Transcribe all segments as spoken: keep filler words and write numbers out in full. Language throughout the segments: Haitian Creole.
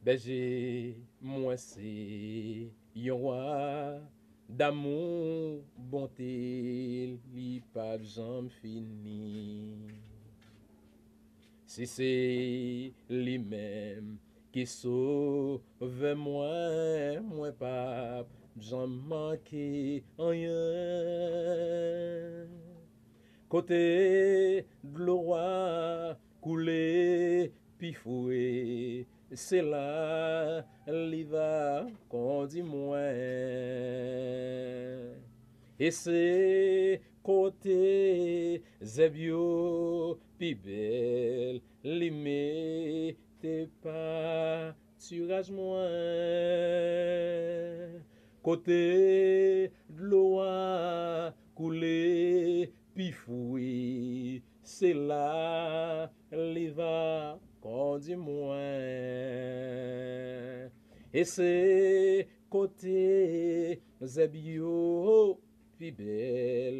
Bèje mwen se yon wa, damou, bonte li p ap janm fini. Si se li menm ki sovè mwen, mwen p ap janm manke anyen. Kote dlo a koule pi fre, se la li va kondi mwen. E se kote zèb yo pi bèl, li mete patiraj mwen. Kote dlo a koule pi fre, se la li va kondi mwen. E se kote zèb yo pi bèl,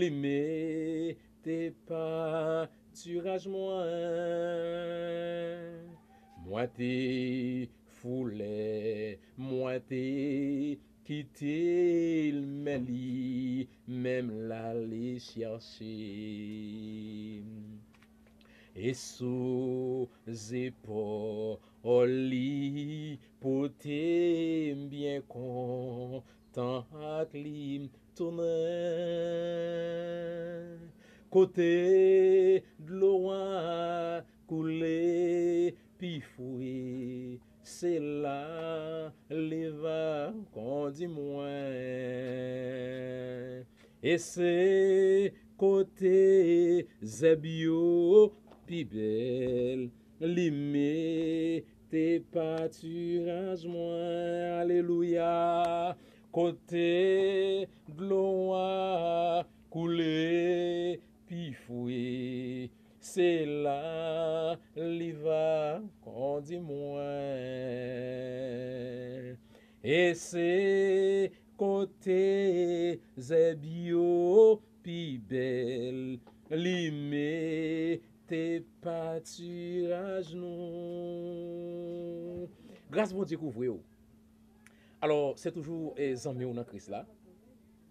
li mete patiraj mwen. Mwen te foule, mwen te kite l, men li menm l ale chache. E sou zepòl li pote m byen kontan ak li m tounen. Kote dlo a koule pi fre, se la li va kondi mwen. E se kote zèb yo pi bèl, li mete patiraj mwen. Alelouya. Kote dlo a koule pi fre, se la li va kondi mwen. E se kote zèb yo pi bèl, li mete patiraj nou. Gras Bondye kouvri w. Alò, se toujou, eh, zanmi w nan Kris la.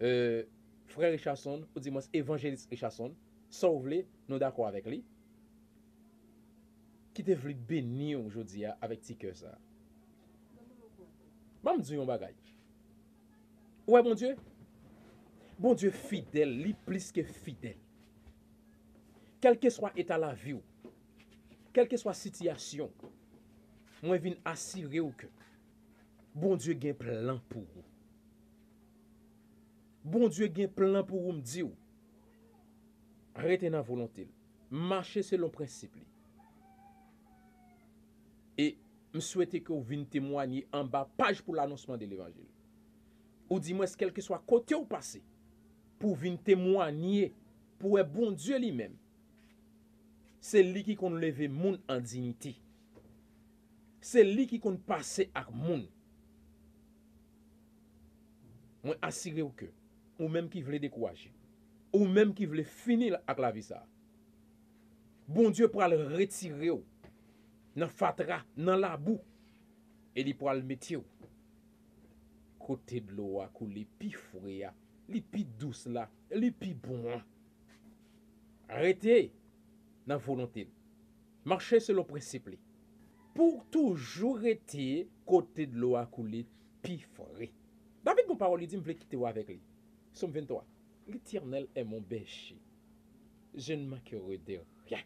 Eh, frè Richardson, ou di mwen evanjelis Richardson, sa w vle, nou dakò avèk li. Ki te vle beni w jodi a avèk ti kè sa. Ban m di w yon bagay. Ou wè Bondye? Bondye fidèl, li plis ke fidèl. Kèlkeswa eta lavi w, kèlkeswa sitiyasyon, mwen vin asire w ke Bondye gen plan pou ou. Bondye gen plan pou ou, m di w. Rete nan volonte l. Mache selon prensip li. E m swete ke w vin temwanye anba paj pou lanonsman de levanjil. Ou di mwens kèlkeswa kote w pase, pou w vin temwanye, pou w wè Bondye li menm. Se li ki konn leve moun an diyite. Se li ki konn pase ak moun. Mwen asire w ke, ou menm ki vle dekouraje, ou menm ki vle fini ak lavi sa a, Bondye pral retire w nan fatra, nan labou, e li pral mete w kote dlo a koule pi fre a, li pi dous la, li pi bon an. Rete nan volonte l. Mache selon prensip li. Pou w toujou rete kote dlo a koule pi fre. David gon pawòl, li di, m vle kite w avèk li. Sòm venntwa. L'Éternel est mon berger. Je ne manquerai de rien.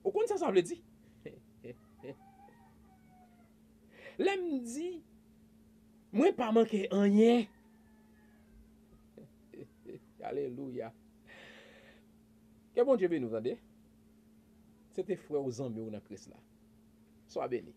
Ou konn sa sa vle di? Lè m di, mwen pa manke anyen. Alelouya. Ke Bondye beni w, tande. Se te frè w, zanmi w nan Kris la. Swa beni.